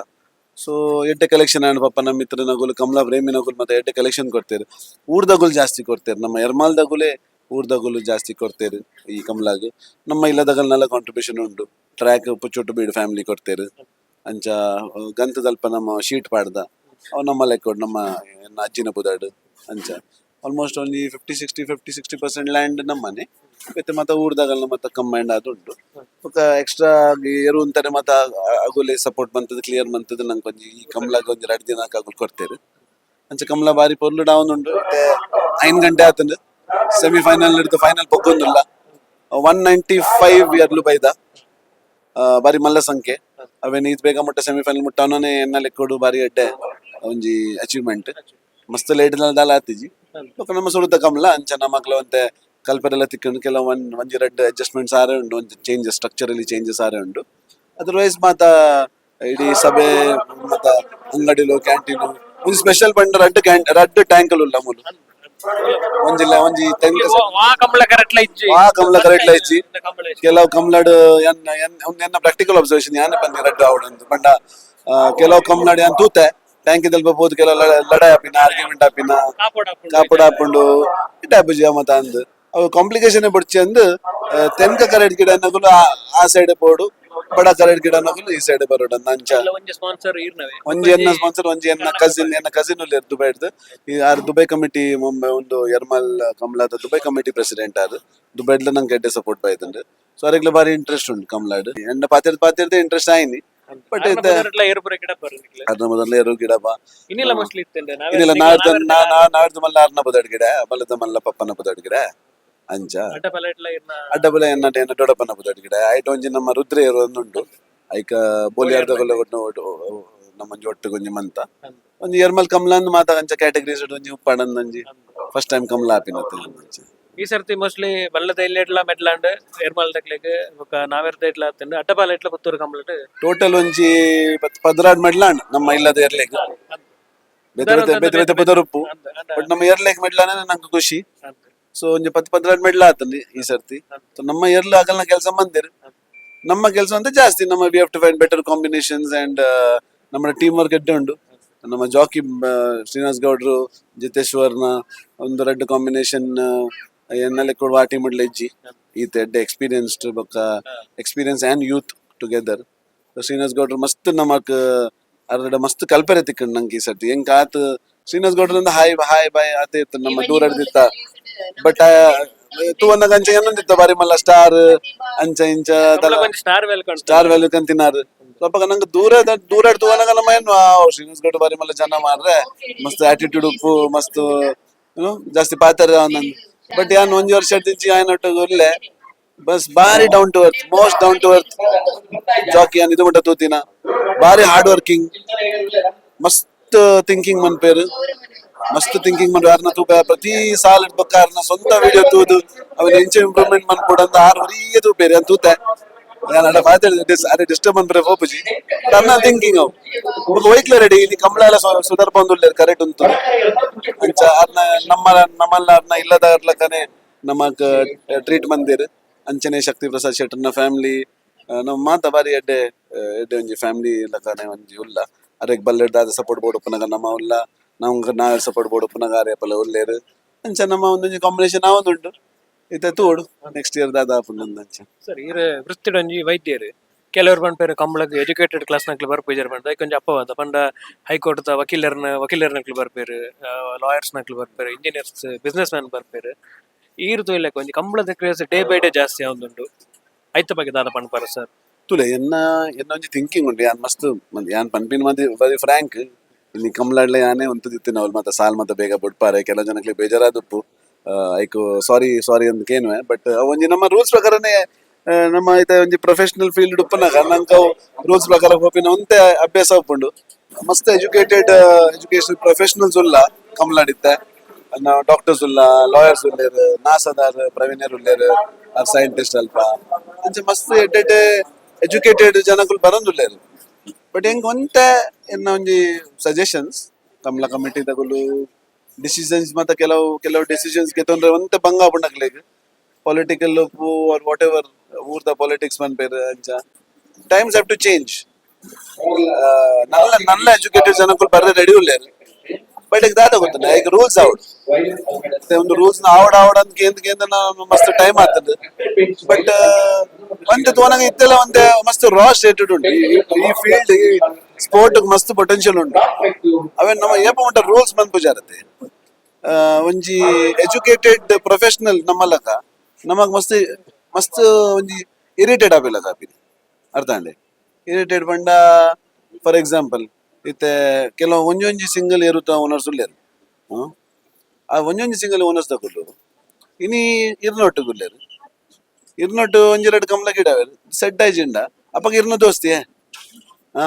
ಸೊ ಎಡ್ಡೆ ಕಲೆಕ್ಷನ್ ಆಂಡ್ ಪಾಪ ನಮ್ಮ ಮಿತ್ರನಗುಲು, ಕಮಲಾ ಪ್ರೇಮಿನಗುಲು ಮತ್ತೆ ಎಡ್ಡೆ ಕಲೆಕ್ಷನ್ ಕೊಡ್ತೇವೆ. ಊರ್ದಗುಲು ಜಾಸ್ತಿ ಕೊಡ್ತೇವೆ. ನಮ್ಮ ಎರ್ಮಾಲ್ದಗುಲೇ ಊರ್ದಗುಲು ಜಾಸ್ತಿ ಕೊಡ್ತೇವೆ ಈ ಕಮಲಾಗ್. ನಮ್ಮ ಇಲ್ಲದಗಲ್ನೆಲ್ಲ ಕಾಂಟ್ರಿಬ್ಯೂಷನ್ ಉಂಟು. ಟ್ರ್ಯಾಕ್ ಪುಚ್ಚೊಟ್ಟು ಬೀಡು ಫ್ಯಾಮಿಲಿ ಕೊಡ್ತೇವೆ. ಅಂಚ ಗಂತದಲ್ಪ ನಮ್ಮ ಶೀಟ್ ಪಾಡ್ದ ಅವು ನಮ್ಮ ಲೆಕ್ಕೊಡು, ನಮ್ಮ ಎನ್ನ ಅಜ್ಜಿನ ಪುದಾಡು. ಅಂಚ ಆಲ್ಮೋಸ್ಟ್ ಒಂಜಿ 50 60, 50-60% ಲ್ಯಾಂಡ್ ನಮ್ಮನೆ, ಮತ್ತೆ ಮತ್ತೆ ಊರ್ದಾಗಲ್ನ ಮತ್ತೆ ಕಂಬೈಂಡ್ ಅದು ಉಂಟು. ಬೊಕ ಎಕ್ಸ್ಟ್ರಾ ಎರು ಅಂತಾರೆ ಮತ್ತೆ ಅಗುಲೆ ಸಪೋರ್ಟ್ ಬಂತದ, ಕ್ಲಿಯರ್ ಬಂತದ. ನಂಗೆ ಒಂಜಿ ಈ ಕಮಲಾಗ ಒಂಜಿ 2 ದಿನ ಅಗುಲ್ ಕೊಡ್ತೇವೆ. ಅಂಚ ಕಮಲ ಬಾರಿ ಪೊರ್ಲು ಡೌನ್ ಉಂಟು. ಮತ್ತೆ 5 ಗಂಟೆ ಆತಂಡು. ಸೆಮಿಫೈನಲ್ ಹಿಡಿದು ಫೈನಲ್ ಪೊಗ್ಗೊಂದುಲ್ಲ. 195 ಎರ್ಲು ಬೈದ, ಬಾರಿ ಮಲ್ಲ ಸಂಖ್ಯೆ. ಅವೇನು ಈತ್ ಬೇಗ ಮುಟ್ಟ ಸೆಮಿಫೈನಲ್ ಮುಟ್ಟ ಎನ್ನ ಲೆಕ್ಕೊಡು ಬಾರಿ ಎಡ್ಡೆ ಒಂಜಿ ಅಚೀವ್ಮೆಂಟ್. ಮಸ್ತ್ ಲೇಟ್ ದಾಲ ಆತಿಜಿ. ಬೊಕ ನಮ್ಮ ಸುರುತ ಕಮಲ ಅಂಚ ನಮಕ್ಲ ಒಂತೆ ಕಲ್ಪರೆಲ್ಲ ತಿಕ್ಕಂಡು. ಕೆಲವು ಒನ್ ಒಂಜಿ ರಡ್ಡ್ ಅಡ್ಜಸ್ಟ್ಮೆಂಟ್ಸ್ ಆರೆ ಉಂಡು, ಒಂಜಿ changes, structurally changes ಆರೆ ಉಂಡು. ಅದರ್ವೈಸ್ ಮಾತ ಇಡೀ ಸಭೆ ಮಾತ ಅಂಗಡಿಲು, ಕ್ಯಾಂಟೀನ್, ಒಂಜಿ ಸ್ಪೆಷಲ್ ಪಂಡ ರಡ್ಡ್ ಕ್ಯಾಂಟ್ ರಡ್ಡ್ ಟ್ಯಾಂಕ್ ಉಲ್ಲ ಮೂಲು. ಒಂಜಿಲ್ಲ ಒಂಜಿ ತೆಂಕ ವಾ ಕಮಲ ಕರೆಕ್ಟ್ಲ ಇಜ್ಜಿ. ವಾ ಕಮಲ ಕರೆಕ್ಟ್ಲ ಇಜ್ಜಿ. ಕೆಲವು ಕಮಲಾಡ್ ಎನ್ನ ಎನ್ನ ಪ್ರಾಕ್ಟಿಕಲ್ ಅಬ್ಸರ್ವೇಷನ್ ಯಾನೆ ಪನ್ನಿ ರಡ್ಡ್ ಆವಡಂದು ಪಂಡ ಕೆಲವು ಕಮಲಾಡ್ ಯಾನ್ ತೂತೆ, ಟ್ಯಾಂಕ್ ದಲ್ಪ ಪೋದು ಕೆಲವು ಲಡಾಯಿ ಆಪಿನ, ಆರ್ಗ್ಯುಮೆಂಟ್ ಆಪಿನ, ಕಾಪುಡ ಆಪುಂಡು, ಇಟ್ಟ ಆಪುಜಿ ಮತ ಅಂದ್. ಅವು ಕಾಂಪ್ಲಿಕೇಶನ್ ಬುಡ್ಚಿ ಅಂದ್ ತೆನ್ಕ ಕರೆಡ್ ಗಿಡ ನಗುಲು ಆ ಸೈಡ್ ಪೋಡು, ಬಡ ಕರೆಡ್ ಗಿಡ ನಗುಲು ಈ ಸೈಡ್ ಬರೋಡು ಅಂದ್ ಅಂಚ. ಒಂಜಿ ಸ್ಪಾನ್ಸರ್ ಈರ್ನವೆ. ಒಂಜಿ ಎನ್ನ ಸ್ಪಾನ್ಸರ್, ಒಂಜಿ ಎನ್ನ ಕಸಿನ್. ಎನ್ನ ಕಸಿನ್ ಉಲ್ಲೆರ್ ದುಬೈಡ್ದು. ಈ ಆರ್ ದುಬೈ ಕಮಿಟಿ, ಮುಂಬೈ ಒಂದು ಎರ್ಮಲ್ ಕಮಲಾದ Dubai committee president ಆರ್. ದುಬೈಡ್ಲ ನಂಗೆ ಎಡ್ಡೆ ಸಪೋರ್ಟ್ ಬೈದುಂಡು. ಸೊ ಅರೆಗ್ಲ ಬಾರಿ ಇಂಟ್ರೆಸ್ಟ್ ಉಂಟು ಕಮಲಾಡ್. ಎನ್ನ ಪಾತಿರ್ದ ಪಾತಿರ್ದ ಇಂಟ್ರೆಸ್ಟ್ ಆಯ್ನಿ. ಬಟ್ ಅರ್ನ ಮೊದಲ ಎರು ಗಿಡ ಬಾ. ಇನ್ನಿಲ್ಲ ಮೋಸ್ಟ್ಲಿ ಇತ್ತಂಡೆ. ಇನ್ನಿಲ್ಲ. ನಾಡ್ದ ನಾಡ್ದು ಮಲ್ಲ ಅರ್ನ ಬದಡ್ ಗಿಡ, ಬಲ್ಲದ ಮಲ್ಲ ಪಪ್ಪನ ಬದಡ್ ಗಿಡ ಅಂಚ. ಅಡ್ಡಬಲ ಎನ್ನ ಎನ್ನ ದೊಡ್ಡಪ್ಪನ ಬದಡ್ ಗಿಡ ಐಟ್. ಒಂಜಿ ನಮ್ಮ ರುದ್ರ ಒಂದುಂಟು. ಐಕ ಬೋಲಿಯಾರ್ದಗೊಲ್ಲ ನಮ್ಮ ಒಂಜಿ ಒಟ್ಟು ಒಂಜಿ ಮಂತ ಒಂಜಿ ಎರ್ಮಲ್ ಕಮಲನ್ ಮಾತ ಅಂಚ ಕ್ಯಾಟಗರೀಸ್ ಒಂಜಿ ಉಪ್ಪಾಡಂದ್ ಒಂಜಿ ಫಸ್ಟ್ ಟೈಮ್ ಕಮಲ ಆಪಿನತ್ತೆ ಅಂಚ. ಈ ಸರ್ತಿ ಮೋಸ್ಟ್ಲಿ ಬಲ್ಲದ ಇಲ್ಲೆಡ್ಲ ಮೆಡ್ಲಾಂಡ್ ಎರ್ಮಲ್ ದಕ್ಲೆಗ್, ಬೊಕ ನಾವೆರ್ದ ಇಟ್ಲ ಆತಂಡ್, ಅಡ್ಡಪಾಲ ಇಟ್ಲ ಪುತ್ತೂರು ಕಂಪ್ಲೀಟ್. ಟೋಟಲ್ ಒಂಜಿ 10, 12 ಮೆಡ್ಲಾಂಡ್ ನಮ್ಮ ಇಲ್ಲದ ಎರ್ಲೆಗ್. ಬೇತೆ ಬೇತೆ ಬೇತೆ ಬೇತೆ ಪುದರುಪ್ಪು, ಬಟ್ ನಮ್ಮ ಎರ್ಲೆಗ್ ಮೆಡ್ಲಾನೆ ನಂಗೆ ಖುಷಿ. ಸೊ ಒಂಜಿ 10, 12 ಮೆಡ್ಲ ಆತಂಡಿ ಈ ಸರ್ತಿ. ಸೊ ನಮ್ಮ ಎರ್ಲು ಆಗಲ್ನ ಕೆಲಸ ಮಂದಿರ್, ನಮ್ಮ ಕೆಲಸ ಅಂತ ಜಾಸ್ತಿ ನಮ್ಮ we have to find better combinations and ನಮ್ಮ ಟೀಮ್ ವರ್ಕ್ ಎಡ್ಡೆ ಉಂಟು. ನಮ್ಮ ಜಾಕಿ ಶ್ರೀನಿವಾಸ್ ಗೌಡ್ರು, ಜಿತೇಶ್ವರ್ನ ಒಂದು ರೆಡ್ ಕಾಂಬಿನೇಷನ್ ಎನ್ನೆಲ್ಲ ಕೊಡುವ ಆ ಟೀಮ್ ಇಜ್ಜಿ. ಈತ ಎಡ್ಡೆ ಎಕ್ಸ್ಪೀರಿಯನ್ಸ್ಡ್, ಬೊಕ್ಕ experience and youth together. Srinivas ಗೌಡ್ರು ಮಸ್ತ್ ನಮಕ್ ಅರ್ಡ ಮಸ್ತ್ ಕಲ್ಪರೆ ತಿಕ್ಕಂಡ್ ನಂಗೆ ಈ ಸರ್ತಿ. ಹೆಂಗ್ ಆತ್ ಶ್ರೀನಿವಾಸ್ ಗೌಡ್ರಿಂದ hi hi bye ಆತ ಇತ್ತು ನಮ್ಮ ದೂರ ಹಿಡ್ದಿತ್ತ. ಬಟ್ ತೂವನ್ನಗ ಅಂಚ ಏನೊಂದಿತ್ತ, ಬಾರಿ ಮಲ್ಲ ಸ್ಟಾರ್ ಅಂಚ ಇಂಚ. Star welcome. Star value ಕಂತಿನಾರು. ಸ್ವಲ್ಪ ನಂಗೆ ದೂರ ದೂರ ತೂವನಗ ನಮ್ಮ ಏನು ಶ್ರೀನಿವಾಸ್ ಗೌಡ್ರು ಬಾರಿ ಮಲ್ಲ ಜನ ಮಾರ್ರೆ, ಮಸ್ತ್ ಆಟಿಟ್ಯೂಡ್ ಉಪ್ಪು, ಮಸ್ತ್ ಏನು ಜಾಸ್ತಿ ಪಾತ್ರ. But ಯಾನ್ ಒಂಜಿ ವರ್ಷ ದಿಂಚಿ ಆಯನೊಟ್ಟು ಉಲ್ಲೆ. ಬಸ್ ಬಾರಿ down to earth, most down to earth jockey ಯಾನ್ ಇದು ಮುಟ್ಟ ತೂತಿನ. ಬಾರಿ ಹಾರ್ಡ್ ವರ್ಕಿಂಗ್, ಮಸ್ತ್ ಥಿಂಕಿಂಗ್ ಮನ್ಪೇರು, ಮಸ್ತ್ ಥಿಂಕಿಂಗ್ ಮನ್. ಯಾರನ್ನ ತೂಪ ಪ್ರತಿ ಸಾಲ ಬೊಕ್ಕ ಯಾರನ್ನ ಸ್ವಂತ ವಿಡಿಯೋ ತೂದು ಅವನ ಎಂಚ ಇಂಪ್ರೂವ್ಮೆಂಟ್ ಮನ್ಪೊಡು ಅಂತ ಆರು ಹೊರಿಯೇ ತೂಪೇರು. ಅಂತ ತೂತೆ ಯಾನ್ ಅಡ ಮಾತಾಡಿದೆ, ಅರೆ ಡಿಸ್ಟರ್ಬ್ ಮನ್ಪರೆ ಪೋಪುಜಿ. ತನ್ನ ಥಿಂಕಿಂಗ್ ಅವು ಬೊಕ್ಕ ಒಯ್ಕ್ಲ ರೆಡಿ. ಇಲ್ಲಿ ಕಂಬಳ ಎಲ್ಲ ಸುದರ್ಪ ಉಲ್ಲೇರ್, ಕರೆಕ್ಟ್ ಉಂಟು. ಅಂಚ ಅರ್ನ ನಮ್ಮ ನಮ್ಮಲ್ಲ ಅರ್ನ ಇಲ್ಲದ ಅರ್ಲಕನೆ ನಮಕ್ ಟ್ರೀಟ್ ಮಂದಿರ್. ಅಂಚನೆ ಶಕ್ತಿ ಪ್ರಸಾದ್ ಶೆಟ್ಟರ್ನ ಫ್ಯಾಮಿಲಿ ನಮ್ಮ ಮಾತ ಬಾರಿ ಎಡ್ಡೆ ಎಡ್ಡೆ ಒಂಜಿ ಫ್ಯಾಮಿಲಿ ಲಕನೆ ಒಂಜಿ ಉಲ್ಲ. ಅರೆಗ್ ಬಲ್ಲೆಡ್ ದಾದ ಸಪೋರ್ಟ್ ಬೋಡು ಉಪ್ಪುನಗ ನಮ್ಮ ಉಲ್ಲ, ನಮ್ಗೆ ನಾವೆ ಸಪೋರ್ಟ್ ಬೋಡು ಉಪ್ಪುನಗ ಅರೆ ಪಲ ಉಲ್ಲೇರು. ಅಂಚ ನಮ್ಮ ಒಂದೊಂಜಿ ಕಾಂಬಿನೇಷನ್ ಆವೊಂದುಂಡು. ಇತ್ತೆ ತೂಡು ನೆಕ್ಸ್ಟ್ ಇಯರ್ ದಾದ ಆಪುಂಡು ಅಂಚ. ಸರ್, ಈರ್ ವೃತ್ತಿಡೊಂಜಿ ವೈದ್ಯರು. ಕೆಲವರು ಪನ್ಪೆರ್ ಕಂಬಳಗ್ ಎಜುಕೇಟೆಡ್ ಕ್ಲಾಸ್ ನಕ್ಲು ಬರ್ಪುಜೆರ್ ಪಂಡ ಐಕೊಂಜಿ ಅಪವಾದ ಪಂಡ ಹೈಕೋರ್ಟ್ ದ ವಕೀಲರ್ನ ವಕೀಲರ್ನಕ್ಲು ಬರ್ಪೆರ್, ಲಾಯರ್ಸ್ ನಕ್ಲು ಬರ್ಪೆರ್, engineers, business man ಬರ್ಪೆರ್. ಈರ್ ತೂಯಿಲೆಕ್ಕ ಒಂಜಿ ಕಂಬಳದ craze day by day ಜಾಸ್ತಿ ಆವೊಂದುಂಡು. ಐತ ಬಗ್ಗೆ ದಾದ ಪನ್ಪರ್ ಸರ್? ತುಲೆ, ಎನ್ನ ಎನ್ನ ಒಂಜಿ ಥಿಂಕಿಂಗ್ ಉಂಟು. ಯಾನ್ ಮಸ್ತ್ ಯಾನ್ ಪನ್ಪಿನ ಮಾತಿ ಬಾರಿ ಫ್ರಾಂಕ್. ಇಲ್ಲಿ ಕಂಬ್ಲಾಡ್ಲೆ ಯಾನೇ ಉಂತುದಿತ್ತಿನ ಅವ್ಲು ಮಾತ ಸಾಲ್ ಮಾತ ಬೇಗ ಬುಡ್ಪಾರೆ. ಕೆಲವು ಜನಕ್ಕೆ ಬೇಜಾರಾದುಪ್ಪು, ಐಕು ಸಾರಿ ಸಾರಿ ಅಂತ ಕೇನುವೆ. ಬಟ್ ಒಂಜಿ ನಮ್ಮ ರೂಲ್ಸ್ ಪ್ರಕಾರನೇ ನಮ್ಮ ಐತ ಒಂಜಿ ಪ್ರೊಫೆಷನಲ್ ಫೀಲ್ಡ್ ಉಪ್ಪುನಗ ನಂಕ ರೂಲ್ಸ್ ಪ್ರಕಾರ ಪೋಪಿನ ಒಂತೆ ಅಭ್ಯಾಸ ಉಪ್ಪುಂಡು. ಮಸ್ತ್ educated education professionals ಉಲ್ಲ ಕಂಬ್ಲಾಡಿತ್ತೆ. ಡಾಕ್ಟರ್ಸ್ ಉಲ್ಲ, ಲಾಯರ್ಸ್ ಉಲ್ಲೇರ್, ನಾಸಾದಾರ್ ಪ್ರವೀಣರ್ ಉಲ್ಲೇರ್, ಆರ್ ಸೈಂಟಿಸ್ಟ್ ಅಲ್ಪ. ಅಂಚ ಮಸ್ತ್ ಎಡ್ಡೆಡ್ಡೆ ಎಜುಕೇಟೆಡ್ ಜನಕುಲು ಬರಂದುಲ್ಲೇರ್. ಬಟ್ ಹೆಂಗ್ ಒಂತೆ ಎನ್ನ ಒಂಜಿ ಸಜೆಷನ್ಸ್, ಕಂಬ್ಲ ಕಮಿಟಿ ತಗುಲು ಡಿಸಿಷನ್ಸ್ ಮತ್ತೆ ಕೆಲವು ಕೆಲವು ಡಿಸಿಷನ್ಸ್ ಗೆತೊಂದ್ರೆ ಒಂತೆ ಬಂಗ ಆಪುಂಡಕ್ಲೆಗ್ political R what ever ಊರ್ದ politics ಪನ್ಪೇರ್. ಅಂಚ times have to change. Nalla Nalla educated ಜನಕುಲು ಬರ್ರೆ ರೆಡಿ ಉಲ್ಲೇರ್. ಬಟ್ ಈಗ ದಾದ ಗೊತ್ತುಂಡ, ಈಗ ರೂಲ್ಸ್ ಔಟ್ ಒಂದು ರೂಲ್ಸ್ ನ ಆವಡ ಆವಡ ಅಂತ ಕೇಂದ್ರ ಕೇಂದ್ರ ಮಸ್ತ್ ಟೈಮ್ ಆಗ್ತದೆ. ಬಟ್ ಒಂತೆ ತೋನಾಗ ಇತ್ತೆಲ್ಲ ಒಂತೆ ಮಸ್ತ್ ರಾ ಸ್ಟೇಟೆಡ್ ಉಂಟು. ಈ ಫೀಲ್ಡ್, ಈ ಸ್ಪೋರ್ಟ್ ಮಸ್ತ್ ಪೊಟೆನ್ಶಿಯಲ್ ಉಂಟು. ಅವೇನ್ ನಮ್ಮ ಏಪ ಉಂಟ ರೂಲ್ಸ್ ಮನ್ಪುಜಾರತ್ತೆ. ಒಂಜಿ ಎಜುಕೇಟೆಡ್ ಪ್ರೊಫೆಷನಲ್ ನಮ್ಮಲ್ಲಕ ನಮಗ್ ಮಸ್ತ್ ಮಸ್ತ್ ಒಂಜಿ ಇರಿಟೇಟ್ ಆಪಿಲ್ಲ ಕಾಪಿನ ಅರ್ಥ ಅಂಡೆ. ಇರಿಟೇಟ್ ಪಂಡ, ಫಾರ್ ಎಕ್ಸಾಂಪಲ್, ಇತ್ತೆ ಕೆಲವು ಒಂಜೊಂಜಿ ಸಿಂಗಲ್ ಎರುತ ಓನರ್ಸ್ ಉಲ್ಲೇರು. ಹ್ಮ್, ಆ ಒಂಜೊಂಜಿ ಸಿಂಗಲ್ ಓನರ್ಸ್ ತಗೊಳ್ಳು ಇನಿ ಇರ್ನೊಟ್ಟು ಗುಲ್ಲೇರು. ಇರ್ನೊಟ್ಟು ಒಂಜಿ ಎರಡು ಕಮಲ ಗಿಡವೇರು ಸೆಟ್ ಆಯ್ಜಿಂಡ ಅಪ್ಪಗ ಇರ್ನ ದೋಸ್ತಿಯೇ. ಹಾ,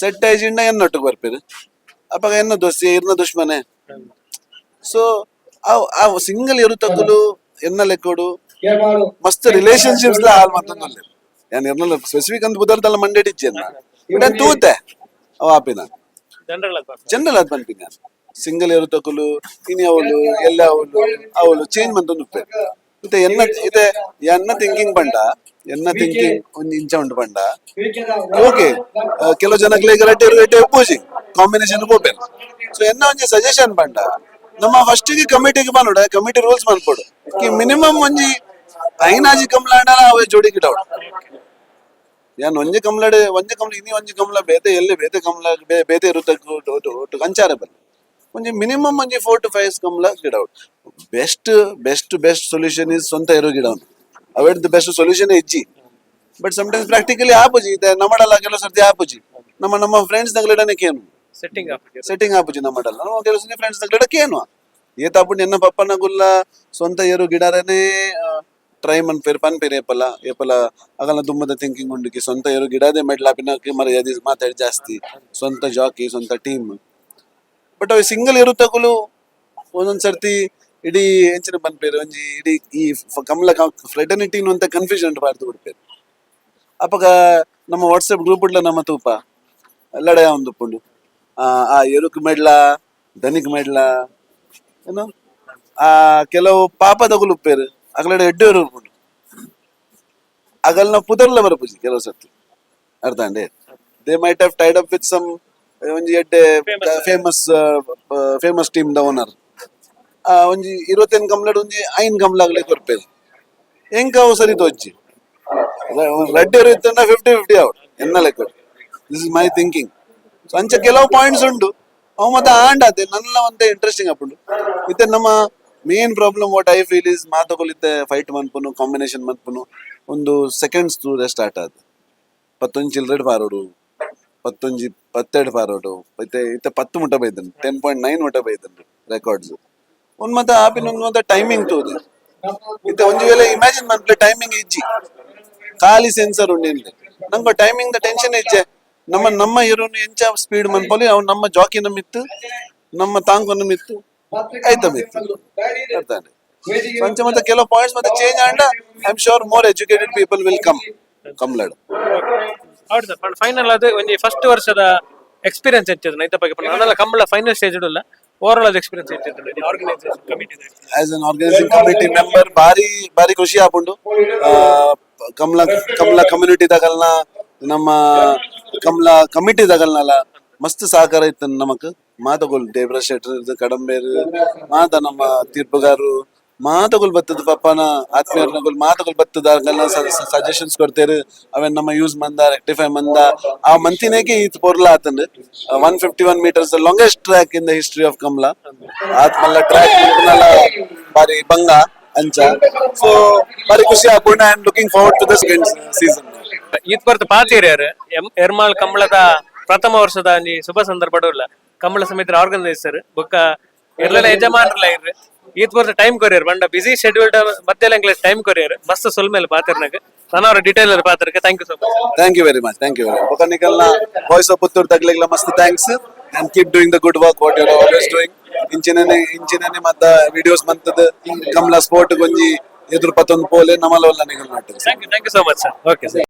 ಸೆಟ್ ಆಯ್ಜಿಂಡ ಎನ್ನೊಟ್ಟಿಗೆ ಬರ್ಪೇರು, ಅಪ್ಪಗ ಎನ್ನ ದೋಸ್ತಿ, ಇರ್ನ ದುಶ್ಮನೆ. ಸೊ ಆ ಸಿಂಗಲ್ ಎರುತಕ್ಕುಲು ಎನ್ನ ಲೆಕ್ಕೋಡು ಮಸ್ತ್ ರಿಲೇಶನ್ಶಿಪ್ಸ್ ಲ ಹಾಲ್ ಮತ್ತೊಂದು. ಯಾನ್ ಇರ್ನಲ್ಲ ಸ್ಪೆಸಿಫಿಕ್ ಅಂತ ಬುದರ್ದಲ್ಲ ಮಂಡೇಟ್ ಇಜ್ಜೆ ಬಟ್ ನಾನು ತೂತೆ ಅವ ಆಪಿನ. ಜನರಲ್. ಜನರಲ್ ಅದ್ ಪನ್ಪಿನ. ಸಿಂಗಲ್ ಎರುತಕ್ಕುಲು ಇನಿ ಅವಳು ಎಲ್ಲ ಅವಳು ಅವಳು ಚೇಂಜ್ ಮಂತೊಂದು ಉಪ್ಪೆ. ಮತ್ತೆ ಎನ್ನ ಇದೆ ಎನ್ನ ಥಿಂಕಿಂಗ್ ಪಂಡ, ಎನ್ನ ಥಿಂಕಿಂಗ್ ಒಂಜಿ ಇಂಚ ಉಂಟು ಪಂಡ, ಓಕೆ, ಕೆಲವು ಜನಕ್ಕೆ ರಡ್ಡೆ ರಡ್ಡೆ ಉಪ್ಪುಜಿ, ಕಾಂಬಿನೇಷನ್ ಪೋಪೆರ್. ಸೊ ಎನ್ನ ಒಂಜಿ ಸಜೆಷನ್ ಪಂಡ, ನಮ್ಮ ಫಸ್ಟ್ ಗೆ ಕಮಿಟಿಗೆ ಪನೋಡ, ಕಮಿಟಿ ರೂಲ್ಸ್ ಮನ್ಪೊಡು ಕಿ ಮಿನಿಮಮ್ ಒಂಜಿ ಐನಾಜಿ ಕಮ್ಲಾಂಡ ಅವೇ ಜೋಡಿ ಗಿಡವಡು. ಯಾನ್ ಒಂಜಿ ಕಮ್ಲಡೆ ಒಂಜಿ ಕಮ್ಲ ಇನಿ ಒಂಜಿ ಕಮ್ಲ ಬೇತೆ ಎಲ್ಲಿ ಬೇತೆ ಕಮ್ಲ ಬೇತೆ ಇರುತ್ತೆ ಒಟ್ಟು ಅಂಚಾರ ಬಲ್ಲಿ ಒಂಜಿ ಮಿನಿಮಮ್ ಒಂಜಿ 4 ಟು 5 ಕಮ್ಲ ಗಿಡ. Best best best solution is ಸ್ವಂತ ಇರೋ ಗಿಡವನ್ನು. ಅವೆಡ್ ಬೆಸ್ಟ್ ಸೊಲ್ಯೂಷನ್ ಇಜ್ಜಿ. But sometimes practically ಆಪುಜಿ. ಇದೆ ನಮ್ಮಡಲ್ಲ ಕೆಲವು ಸರ್ತಿ ಆಪುಜಿ. ನಮ್ಮ ನಮ್ಮ ಫ್ರೆಂಡ್ಸ್ ನಗ್ಲಿಡನೆ ಕೇನು. ಸೆಟ್ಟಿಂಗ್. ಸೆಟ್ಟಿಂಗ್ ಆಪುಜಿ ನಮ್ಮಡಲ್ಲ. ನಮ್ಮ ಕೆಲವು ಸರ್ತಿ ಫ್ರೆಂಡ್ಸ್ ನಗ್ಲಿಡ ಕೇನು ಏತಾಪುಂಡು. ಎನ್ನ ಪಪ್ಪನ ಗುಲ್ಲ ಸ್ವಂತ ಏರು ಗಿಡರನೇ ಟ್ರೈ ಮನ್ಪೇರು ಪನ್ಪೇರು ಏಪಲ ಏಪಲ. ಅಗಲ ದುಮ್ಮದ ಥಿಂಕಿಂಗ್ ಉಂಡುಕಿ ಸ್ವಂತ ಏರು ಗಿಡದೇ ಮೆಡ್ಲ ಪಿನಕ್ಕೆ ಮರ್ಯಾದೆ ಮಾತಾಡಿ ಜಾಸ್ತಿ, ಸ್ವಂತ ಜಾಕಿ, ಸ್ವಂತ ಟೀಮ್. ಬಟ್ ಅವು ಸಿಂಗಲ್ ಇರುತ್ತಗುಲು ಒಂದೊಂದ್ ಸರ್ತಿ ಇಡೀ ಎಂಚಿನ ಪನ್ಪೇರು ಒಂಜಿ ಇಡೀ ಈ ಕಮಲ ಫ್ರೆಟರ್ನಿಟಿ ಅಂತ ಕನ್ಫ್ಯೂಷನ್ ಪಾಡ್ದು ಬಿಡ್ಪೇರು. ಅಪಗ ನಮ್ಮ ವಾಟ್ಸಪ್ ಗ್ರೂಪ್ ಉಡ್ಲ ನಮ್ಮ ತೂಪ ಲಡಾಯ ಒಂದು ಉಪ್ಪುಂಡು. ಆ ಆ ಎರುಕ್ ಮೆಡ್ಲ, ದನಿಕ್ ಮೆಡ್ಲ ಏನು ಆ ಕೆಲವು ಪಾಪದಗುಲು ಉಪ್ಪೇರು. ಅಗಲಡೆ ಎಡ್ಡೆ ಉಪ್ಪುಂಡು. ಅಗಲ್ನ ಪುದರ್ಲ ಬರಪುಜಿ ಕೆಲವು ಸರ್ತಿ, ಅರ್ಥ ಅಂಡೆ. They might have tied up with some ಒಂಜಿ ಎಡ್ಡೆ famous famous team the owner. ಒಂಜಿ 25 ಕಮ್ಲಡ್ ಒಂಜಿ ಐನ್ ಕಮ್ಲಾಗ್ಲೆ ಕೊರ್ಪೇರು. ಎಂಕ ಅವು ಸರಿ ತೋಜ್ಜಿ. ರಡ್ಡೆರು ಇತ್ತಂಡ 50-50 ಅವಡು ಎನ್ನ ಲೆಕ್ಕ. This is my thinking. So ಅಂಚ ಕೆಲವು ಪಾಯಿಂಟ್ಸ್ ಉಂಟು. ಅವು ಮತ್ತೆ ಆಂಡ ಅದೇ ನನ್ನ ಒಂತೆ ಇಂಟ್ರೆಸ್ಟಿಂಗ್ ಆಪುಂಡು. ಇತ್ತೆ ನಮ್ಮ main problem, what I feel is, ಮಾತುಗಳು ಇತ್ತೆ ಫೈಟ್ ಮನ್ಪುನು, ಕಾಂಬಿನೇಷನ್ ಮನ್ಪುನು ಒಂದು ಸೆಕೆಂಡ್ಸ್ ಸ್ಟಾರ್ಟ್ ಆದ್ ಪತ್ತೊಂಜಿ ಚಿಲ್ರೆಡ್ ಪಾರೋಡು, ಪತ್ತೊಂಜಿ ಪತ್ತೆರಡು ಪಾರೋಡು. ಇತ್ತೆ ಇತ್ತೆ 10 ಮುಟ್ಟ ಬೈದನ್, 10.9 ಮುಟ್ಟ ಬೈದನ್ ರೆಕಾರ್ಡ್ಸ್. ಉನ್ ಮಾತ ಆಪಿನ ಒಂದ್ ಮಾತ ಟೈಮಿಂಗ್ ತೂದು. ಇತ್ತೆ ಒಂಜಿ ವೇಳೆ ಇಮ್ಯಾಜಿನ್ ಮನ್ಪಲೆ, ಟೈಮಿಂಗ್ ಇಜ್ಜಿ, ಖಾಲಿ ಸೆನ್ಸರ್ ಉಂಡು ಇನ್ಲೆ. ನಂಗೆ ಟೈಮಿಂಗ್ ದ ಟೆನ್ಷನ್ ಇಜ್ಜೆ. ನಮ್ಮ ನಮ್ಮ ಹೀರೋನ್ ಎಂಚ ಸ್ಪೀಡ್ ಮನ್ಪೊಲಿ, ಅವ್ ನಮ್ಮ ಜಾಕಿನ ಮಿತ್ತು, ನಮ್ಮ ತಾಂಕೊನ ಮಿತ್ತು, ಐತ ಮಿತ್ತು ಅರ್ಥ. ಅಂಚ ಮತ್ತೆ ಕೆಲವು ಪಾಯಿಂಟ್ಸ್ ಮತ್ತೆ ಚೇಂಜ್ ಆಂಡ, I am sure more educated people will come ಕಮ್ಲಡ್. ಹೌದು ಸರ್. ಫೈನಲ್ ಅದು ಒಂಜಿ ಫಸ್ಟ್ ವರ್ಷದ ಎಕ್ಸ್ಪೀರಿಯನ್ಸ್ ಎಂಚಿತ್ತು ಐತ ಬಗ್ಗೆ? ನಾನೆಲ್ಲ ಕಂಬಳ ಫೈನಲ್ ಸ್ಟೇಜ್ ಇಲ್ಲ, over all experience ಎಂಚಿತ್ತು organisation committee? As an organizing committee member ಬಾರಿ ಬಾರಿ ಖುಷಿ ಆಪುಂಡು. ಕಮಲ ಕಮಲ ಕಮ್ಯುನಿಟಿ ದಗಲ್ನ, ನಮ್ಮ ಕಮಲ ಕಮಿಟಿ ದಗಲ್ನಲ ಮಸ್ತ್ ಸಹಕಾರ ಇತ್ತು ನಮಕ್. ಮಾತಗೊಲ್ ದೇವರಾಜ್ ಶೆಟ್ಟರ್, ಕಡಂಬೇರು, ಮಾತ ನಮ್ಮ ತೀರ್ಪುಗಾರು ಮಾತಗೊಲ್ ಬತ್ತದ, ಪಪ್ಪನ ಆತ್ಮೀಯರ್ನಗೊಲ್ ಮಾತಗೊಲ್ ಬತ್ತದ. ಸಜೆಷನ್ಸ್ ಕೊಡ್ತೇರು, ಅವೆನ್ ನಮ್ಮ ಯೂಸ್ ಮಂದ, ರೆಕ್ಟಿಫೈ ಮಂದ. ಆ ಮಂತಿನೇಗೆ ಈತ್ ಪೊರ್ಲ ಆತಂಡ್. 151 meters, longest track in the history of Kambala. ಆತ್ಮಲ್ಲ track ಬಾರಿ ಬಂಗ ಅಂಚ. ಸೊ ಬಾರಿ ಖುಷಿ ಆಪುಂಡು. I am looking forward to the second season. ಈತ್ ಬರ್ತ ಪಾತೇರಿಯಾರು ಎಂ ಎರ್ಮಾಳ್ ಕಂಬಳದ ಪ್ರಥಮ ವರ್ಷದ ಒಂಜಿ ಶುಭ ಸಂದರ್ಭ ಇಲ್ಲ. ಕಂಬಳ ಸಮಿತಿ ಆರ್ಗನೈಸರ್ ಬೊಕ್ಕ ಎರ್ಲೆನ ಯಜಮಾನ್ರಲ್ಲ ಇರ್ರಿ. ಈತ್ ಬರ್ತ ಟೈಮ್ ಕೊರಿಯರ್ ಬಂಡ ಬಿಸಿ ಶೆಡ್ಯೂಲ್ಡ್ ಮತ್ತೆ ಟೈಮ್ ಕೊರಿಯರ್, ಮಸ್ತ್ ಸೊಲ್ಮೆಲ್ ಪಾತೆರ್ನಾಗ. ನಾನು ಅವರ ಡೀಟೇಲ್ ಪಾತ್ರಕ್ಕೆ thank you so much. Thank you very much, thank you very much. ನಿಕಲ್ನ voice of Puttur ತಗ್ಲಿಗ್ಲ ಮಸ್ತ್ thanks, and keep doing the good work what you're always doing. ಇಂಚಿನನೆ ಇಂಚಿನನೆ ಮತ್ತ videos ಮಂತದ ಕಮಲ sport ಗೊಂಜಿ ಎದುರು ಪತ್ತೊಂದು ಪೋಲೆ ನಮಲ ನಿಗಲ್ ನಾಟಕ. Thank you, thank you so much, sir. Okay sir.